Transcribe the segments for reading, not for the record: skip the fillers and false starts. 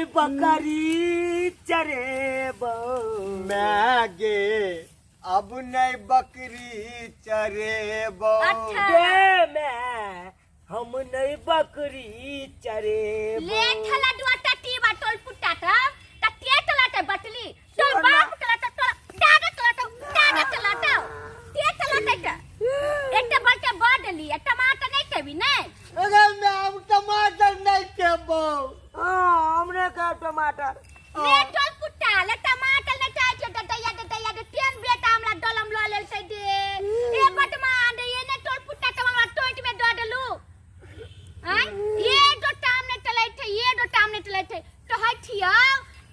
नहीं बकरी चरेबो। मैं गे अब नहीं बकरी चरेबो। अच्छा। गे मैं हम नहीं बकरी चरेबो। ले ठला दुआ टटी बा टोल पुट्टा ता त ते तलाटे बटली तोर बाप तलाटे तोर दादा तलाटे दादा तलाटे ते तलाटे त एकटा बलटे बदली आ टमाटर नहीं खेबी नहीं। अरे मैं अब टमाटर नहीं खेबो। हाँ, हमने खाब टमाटर। ले टोल पुट्टा ले टमाटर ले चाहे छो डटैया डटैया दे तेन बेटा हमरा डलम ल लेल छै दे ए बटमान दे ये ने टोल पुट्टा त हमरा टोंट में दऽ देलू आय ये दो टाम ने चलै छै ये दो टाम ने चलै छै तो है छियौ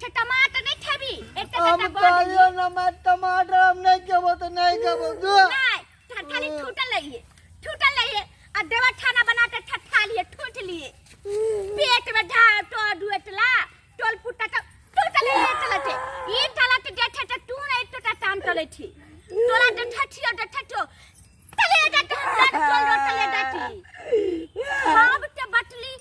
छे टमाटर नहीं खेबी एकटा हम बेटा बड़ कहलियो ना मैं टमाटर हम नहीं खेबो तो नहीं खेबो जो। नहीं खाली ठूटल लइए ठूटल लइए आ देवा खाना बना के ठठा लिए ठूट लिए पेट में ढा तो दुएटला टोल पुट्टा त टूटल ये चलते ई चलते देखे त तू नहीं टूटा टाम चले थी तोरा देखे छियो देखे छियो तले जाते हम जात टोल रोड तले जाती सब ते बटली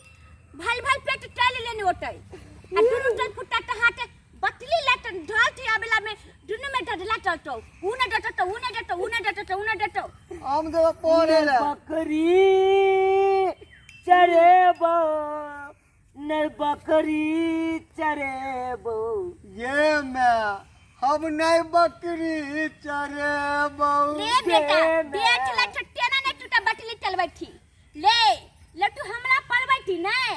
भल भल पेट चल लेने ओतै आ दुनू टोल पुट्टा त हाथे बटली ले त ढल थी आबेला में दुनू में ढढला चलतो ऊ न डटतो ऊ न डटतो ऊ न डटतो ऊ न डटतो। हम देबो पढ़े ले। बकरी चरेबो नहीं बकरी चरेबो। ये मैं हम नहीं बकरी चरेबो। ले बेटा देख ले छट्टे ना नहीं टूटा बटली चलबै थी ले लट्टू हमरा पलबै थी नहीं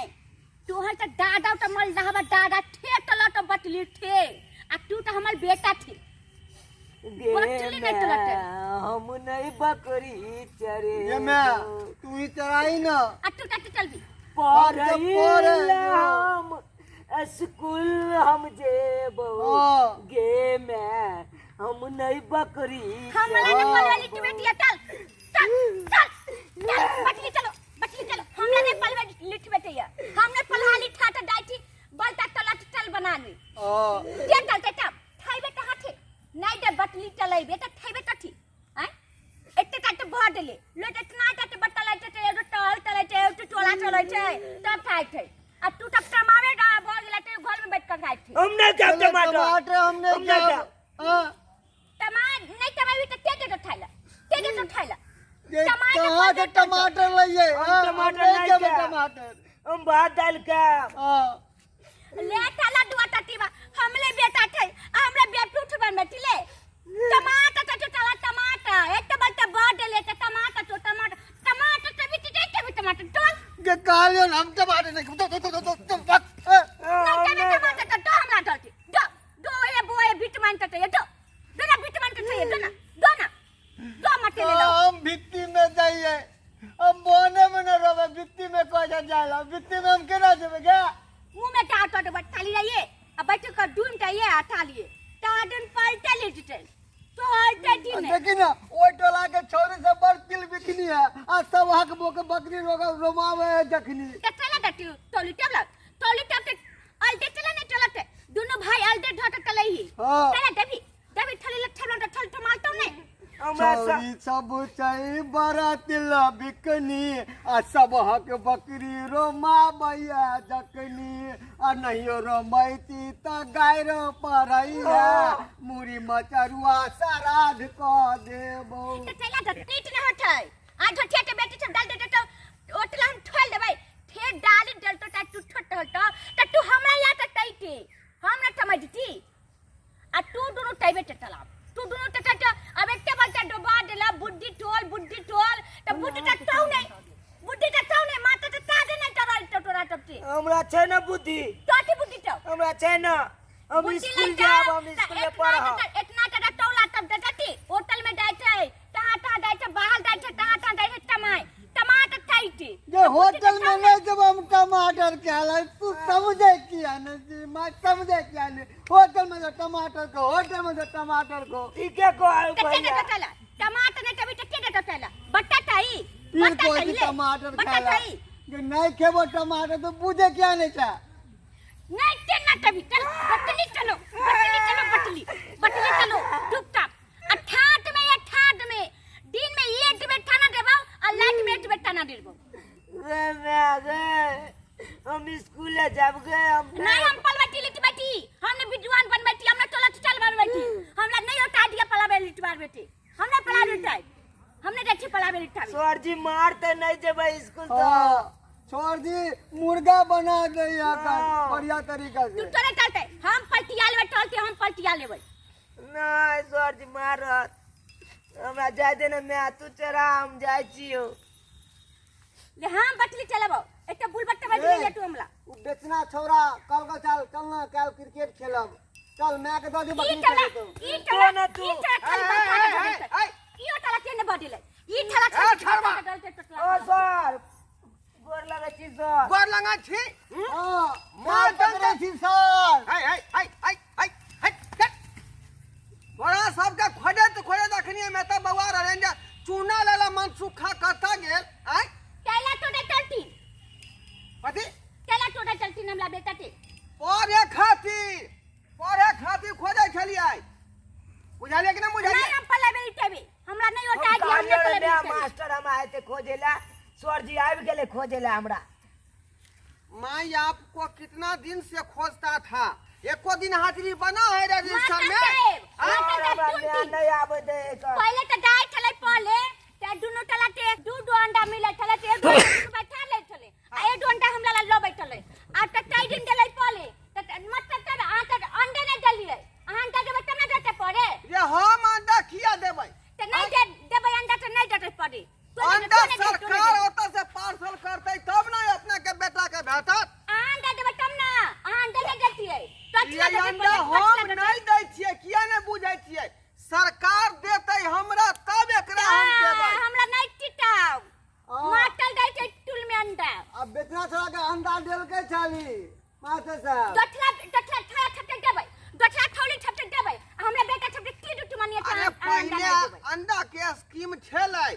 तोहर त दादा त मल दहबा दादा थे तला त बटली थे आ तू त हमर बेटा थी। गे बटली नहीं चलते। हम नहीं बकरी चरे। ये मैं तू ही चराई ना। आ तू त चलबी। पढ़ई पढ़े। हम स्कूल हम जेबो। हाँ। गे मैं हम नहीं बकरी हमरा ने पलवाली की बेटी चल चल चल चल बटली चलो बटली चलो हमरा ने पलवाली लिख बेटी हमने पलहाली ठाट डाइटी बलता तलट चल बना ली। हाँ। के चलते तब थाइबे त हाथे नहीं दे बटली चलैबे त थाइबे कथी आय एते काट भर देले लोट इतना काट बटला छै एगो टहल चलै छै एगो टोला चलै छै तब खाइ छै आ तू तब टमाटर डा भर गेला ते घर में बैठ कर खाइ छै। हम नहीं खाब टमाटर। टमाटर हम नहीं हम नहीं खाब। खाब। हाँ। टमाटर नहीं टमाटर त के के खाइला के के खाइला ये टमाटर कहाँ से पर टमाटर लइए? हम हाँ, टमाटर हम नहीं खेबै खाब। टमाटर। हम भात दाल खाब। हाँ। ले ताला दुआ टटीवा हमले बेटा थे हमले बेटू बन बैठी ले टमाटर तो चला टमाटर एक तो बलता बड़ ले तो टमाटर तो टमाटर टमाटर तो भी दे के भी टमाटर डोल के कहलियो ना, हम टमाटर नहीं खेबै। दो दो दो दो दो बस। ए, नहीं के टमाटर तो दो हमरा डलती दो दो ये बोए बिट मान तो ये दो दो ना बिट मान तो ये दो ना दो ना दो मत ले लो। हम भित्ती में जाइए हम बोने में न रहबे भित्ती में कह जाला भित्ती में हम केना जेबे गे? मुंह में टाट टाट बट थाली रहिए अब बैठ कर दून टाइए आ थाली टाडन पलटे ले जते तो हलते दिन देखी ना ओइ टोला के छौरी सब बड़ तिल बिकनी है आ सब हक बोके बकरी रोग रोमावे है जखनी। त चला डटी टोली टबला टोली टब ते अलटे चला ने चलते दोनों भाई अलटे ढट तले ही। हाँ। चला देवी देवी थली लठल लठल थल मालतो ने। हमरा छौरी सब छै बड़ा तिल बिकनी आ सब हक बकरी रोमाबैया जखनी आ नहियो रोमैती त गाय रो पड़ैया मुड़ी मचरुआ श्राद्ध कऽ देबौ। त चला त टीट न होतै आ झठिया के बेटी सब डाल दे तो ओटला हम ठोल देबै ठेर डाली डलतो त तू ठोट हटो त तू हमरा या त तैती हमरा समझती आ तू दुनू तैबे त चलाब तू दुनू त त अब एते बड़का डोबा देला बुद्धि टोल बुद्धि टोल त बुद्धि त तौ नहीं बुद्धि त तौ नहीं माता त ताजे नहीं तोरा त तोरा तब हमरा छै ना बुद्धि। तोती बुद्धि तो हमरा छै ना हम बुद्धि स्कूल लग जाब जाओ, हम त स्कूल में इतना पढ़ब। इतना त टोला तब त जती होटल में जाय छै तहाँ तहाँ जाय छै बाहर जाय छै तहाँ तहाँ जाय छै तमाय टमाटर तैती। जे होटल में नहीं जब हम टमाटर खाला तू समझे किया नहीं जी मैं समझे किया नहीं होटल में जो टमाटर को होटल में जो टमाटर को ठीके कहल कच्चे भैया। के चला टमाटर नहीं तभी कच्चे के चला बटाटा ही फिर बटाटा कोई ही ले टमाटर बटाटा खाला ही। जे नहीं खेबो टमाटर तो बुझे किया नहीं चा नहीं चलना तभी चल बटली चलो बटली चलो बटली बटली चलो चुपचाप अठाट में अठाट में दिन में एक बेर खाना देबो और लाइट में एक बेर खाना देबो। रे मैं रे हम स्कूल जाब गए हम नहीं हम पलवा विद्वान बनबै छी, हमरा टोला चल बनबै छी। हमरा नहीं होता आइडिया पलाबे लिटवार बेटी। हमरा पला लिटाई। हमने जाइ छी पलाबे लिटाबे। सर जी मारते नहीं जेबै स्कूल तो। हाँ, छोड़ दी मुर्गा बना दे हाँ। बढ़िया तरीका तू से। तोरे चलते हम पलटिया लेबै, टलते हम पलटिया लेबै। नहीं सर जी मारत, हमरा जाय दे ने मैं, तू चरा हम जाइ छियौ। ले हम बटली चलेबो, एकटा बुल बट्टा बजली ए। ले तू हमरा। उ बेचना छोरा कल का चल चल ना कल क्रिकेट खेलब, चल मैं के दो दी ई बकरी टला चले तो। ई टला तो ना तू। ई टला खाली बैठा के डलते। ए, ई टला के ने बदले ई ठला ए, खाली ठरवा। बैठा के डलते टटला। ओ सर गोर लगै छी सर। गोर लगा छी। हां, मार मार पकड़े छी सर। हाय हाय हाय हाय हाय हाय हट। तोरा सबके खोजैत खोजैत अखनी में तऽ बौआ रहलै जे चूना लेला मन सुखा कतऽ गेल आय। कैला टोडे चलती। कथी? कैला टोडे चलती हमरा बेटा के। पढ़े खातिर, पढ़े खातिर खोजै छलियै, बुझलियै कि नहि बुझलियै? नहीं हम पलाबे लिटेबे, हमरा नहीं होता हम है कि हम कहलियै नहीं रे पलाबे माय, लिटेबे। मास्टर हम आए थे खोजेला, सर जी आबि गेलै खोजेला हमरा। माँ आपको कितना दिन से खोजता था, एको दिन हाजिरी बना है रजिस्टर मास्टर में? साहेब, हाँ? मास्टर साहेब, हमरा सुनती। माय नहीं आबै दे एकर। पहले तो जाय छलै पहले ते दुनू टला के दू दू अंडा मिलै छलै, ते एक दू बैठा लै छलै आ एक दू अंडा हमरा ला लबै छलै। आ त तै दिन देलै पहले त मतलब तब अहाँ त अंडे नहि देलियै, अहाँ अंडा देबै तब ने देतै पड़े। ये हम अंडा किया देबै? त नहि दे देबै अंडा त नहि देतै पड़े। तो नहि दे, अंडा तो नहि दे, तो नहि सरकार दे। ओतऽ से पार्सल करतै तब ने अपने के बेटा के भेटत। अहाँ अंडा देबै तब ने, अहाँ अंडा नहि देतियै। ये अंडा हम नहीं दै छियै, किया नहि बुझै छियै? सरकार देतै हमरा तब एकरा हम देबै। हमरा नहि टिटाउ। हाँ। माटल दै छै टुल में अंडा। अब बेचना छोरा के अंडा देलकै छाली मास्टर साहब। दोठला दोठला थाला छपटे देबै, दोठला थौली छपटे देबै, आ हमरा बेटा छपटे की दुटु मानिए अरे अंडा पहिले नहि देबै। अंडा के स्कीम छलै,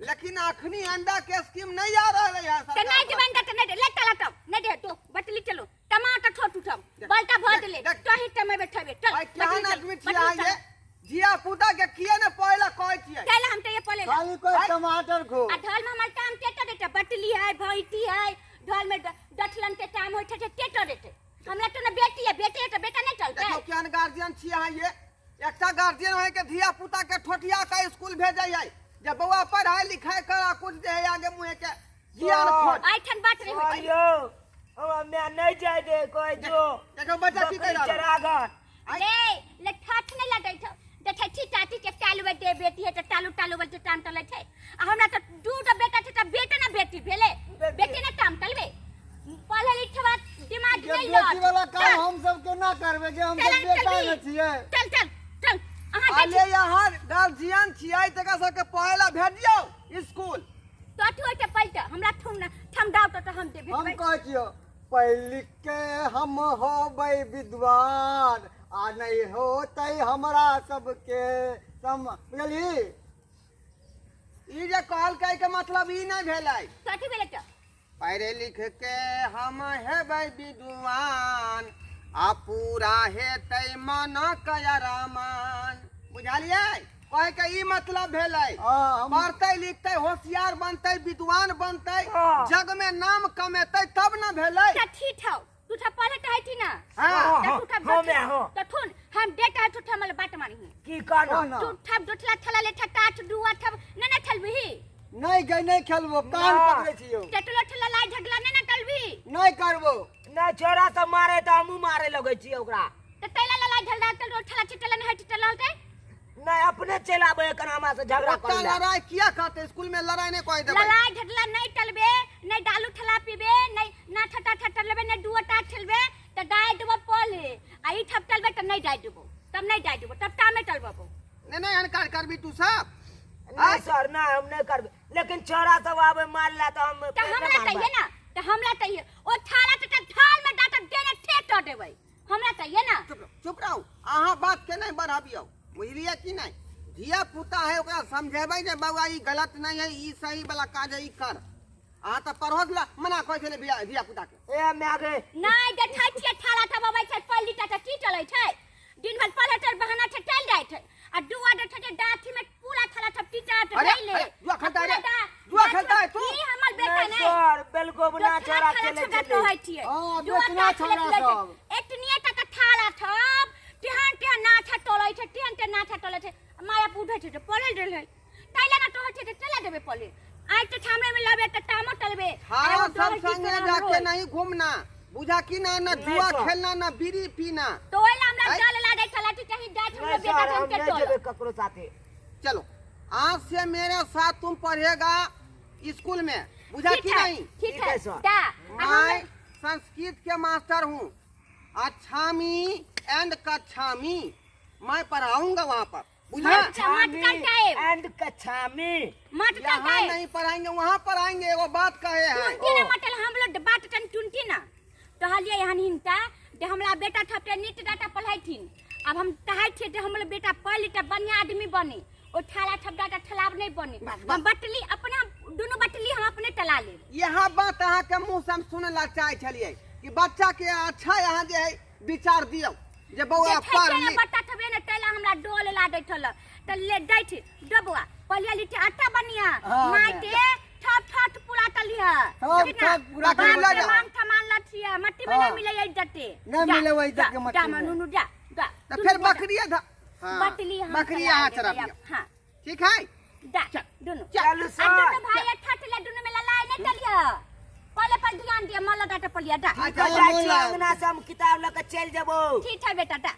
लेकिन अखनी अंडा के स्कीम नहीं आ रहलै है त नहि देबै अंडा त नहि दे, ले चला तब नहि दे तो बटली चलो टमाटर ठोट उठम बलटा भर देले देख। तोही टमे बैठबे चल। भाई बटली केहन चलो, आदमी बटली छियै अहाँ चलो। ये? धिया पुता के किए ने पहिले कहै छियै? चल हम त ये पले ला। खाली कोई टमाटर खो। आ ढोल में हमर टाम टेटो देते, बटली है भैटी है, ढोल में डठलन के टाम होय छै टेटो देते। हमरा तो न बेटी है, बेटी है तो बेटा नहीं चलते। देखियौ केहन गार्जियन छियै अहाँ ये। एकटा गार्जियन होय के धिया पुता के ठोठिया के स्कूल भेजै है जे बौआ पढ़ाई लिखाई कर आ कुछ दे है आगे मुँहे के ज्ञान खोज। आइठन बात नहीं होय छै। सर यौ हमरा माय नहीं जाय दे कहै जो। देखियौ बच्चा की कहि बकरी रहल है। चरागन। ले ले ठाठ नहीं लगै छौ, देखै छी चाची के टालू दे बेटी है त टालू टालू बोलते टाम टलै छै। आ हमरा त दू टा बेटा छै त बेटा ना बेटी भेलै, बेटी ना टाम टलबे। पढ़े लिखवा दिमाग जे नहीं बेटी लत। वाला काम चल, हम सब केना करबै जे हम चल, सब बेटा चल, न छियै। चल चल चल अहाँ जाइ अरे छी। यहाँ गार्जियन छियै तकरा सबके पढ़ै ला भेजियौ स्कूल। तो अथी होइ छै पलट हमरा ठम ना ठम दाव त हम दे हम भेजबै। कहै छियौ पढ़ लिख के हम होबै विद्वान आ नहीं होतै हमरा सबके सम, बुझलही? ई जे कहलकै के मतलब ई नहि भेलै। कथी भेलै त? पढ़े लिख के हम हेबै विद्वान आ पूरा हेतै मन के अरमान, बुझलियै? कहै के ई मतलब भेलै। हाँ, हम पढ़तै लिखतै होशियार बनतै विद्वान बनतै हाँ। जग में नाम कमेतै तब न भेलै। त ठीक हौ, तू त पढ़े त हथी ना। हाँ। त तू त हाँ, मैं हाँ। त थुन हम डेटा तू हमल बात मानही। की कहना? कहना? तू ठब दोठला थला ले ठटा आठ दू आठ न न ठलबिही। नहीं गई नहीं खेलबो, कान ना। पकड़े छियौ। टेटलो ठला लाई झगड़ा न न टलबी। नहीं करबो। नहीं छोरा सब मारे त हमहूँ मारे लगै छियै ओकरा। त तैला ललाई झगड़ा तल ठला छिटला न हट टल होतै। नहीं अपने चलि आबै एखन हमरा से झगड़ा ओतऽ करै ला। लड़ाई किया करतै? स्कूल में लड़ाई नहीं कहि देबै। लड़ाई झगड़ा नहीं टलबे, नहीं डालू ठला पीबे, नहीं ना ठटा ठटा लेबे, नहीं दुओ टा ठलबे त डाय देबो पले। आ ई ठप टलबे त नहीं डाय देबो, तब नहीं डाय देबो, तब ता में टलबो। नहीं नहीं एहन काज करबी तू सब? नहीं सर नहीं हम नहीं करबे, लेकिन छोरा सब आबै मारला त हम त फेर हमरा नहि चाहिए मारबै। ना, त हमरा चाहिए ओ थाला त थाल में डाटा देने ठेक द देबै, हमरा चाहिए ना। चुप रहो, चुप रहो, अहाँ बात के नहीं बढ़ाबियौ, बुझलियै कि नहीं? धिया पुता है ओकरा समझेबै जे बौआ ई गलत नहीं है, ई सही वाला काज है, ई कर। अहाँ तऽ पढ़ोस ला मना कहै छलै धिया पुता के। ए माय गे। नहीं देखै छियै थाला ठब अबै छै पल्ली टा की चलै छै, दिन भर पढ़े छै बहाना छै चलि जाइ छै। आ दू आडर छै जे डाथी में पूरा थाला ठब टीचा अरे, धैले। अरे, जुआ खेलता है रे। पूरा जुआ डाथी खेलता है तू। ई हमर बेटा नहीं नहीं। सर, बिल्कुल ना जो छोरा थाला खेले छबा छलै। कहै छियै। हाँ, जुआ बेचना खेले छोरा छलै। सब। एतनिए टा के थाला ठब हिनते नाथा टले छै माया उठै छै तऽ पड़ल रहै ताहि लए ना तोहर छै तऽ चला देबै पले आइ तऽ ठामरे में लबे तऽ टामो टलबे थारा सब संगे जाके नहीं घूमना बुझा कि ना ना नहीं जुआ सर। खेलना ना बीड़ी पीना तो ओहि ला हमरा आइ- डर लागै छलै कि कहीं जाइ छै हमरो नहीं बेटा सर हम के नहीं टोल जेबै ककरो साथे। चलो आज से मेरे साथ तुम पढ़ेगा स्कूल में, बुझा ठीक कि है नहीं? ठीक ठीक है है सर। दा मैं संस्कृत के मास्टर हूँ, अच्छामी एंड कच्छामी मैं पढ़ाऊंगा वहाँ पर, बुझा? अच्छा, मत कर टाइम। एंड कच्छामी। मत कर यहाँ टाइम। नहीं पढ़ाएंगे, वहाँ पढ़ाएंगे, वो बात कहे हैं। टुनटी ना मटल हम लोग बात टन टुनटी ना तो हलिए यहाँ हिंता जे हमरा बेटा थपटे नीट डाटा पढ़ाइथिन। अब हम चाहै छियै जे हमर बेटा पढ़ लिख बढ़िया आदमी बने, ओ ठाला थप डाटा ठलाब नहीं बने। बस, बस। हम बटली अपना दुनू बटली हम अपने टला लेब। यहाँ बात अहाँ के मुँह से हम सुने ला चाहे छलियै कि बच्चा के अच्छा यहाँ जे है विचार दियौ जे बौआ जे पढ़ ठैके ने लिख। बट्टा थबे ने तैला हमरा डोल ला दै छल त ले दैठ डबुआ पलिया लिट्टी आटा बनिया हाँ, माइटे ठप ठप पूरा तलिया। ठप ठीक ना? ठप पूरा बाप तलिया। के मान थमान लथिया मट्टी में हाँ। नहीं मिले एक जते। नहीं जा, मिले वही जा, जते मट्टी जा में। मनुनु जा जा। तो दुनू फिर गोटा। बकरिया हाँ, बटली हम बकरी चला अहाँ देबै चराबियौ। अब, हाँ। ठीक है? जा दुनू। चलू आ सर। दुनू भाई ठट ले दुनू में लड़ाई नहीं चलिया, पहले पर ध्यान दिया मन लगा के पलिया जा। अच्छा, जाइ छी अंगना से हम किताब लऽ के चलि जेबौ। ठीक है बेटा जा।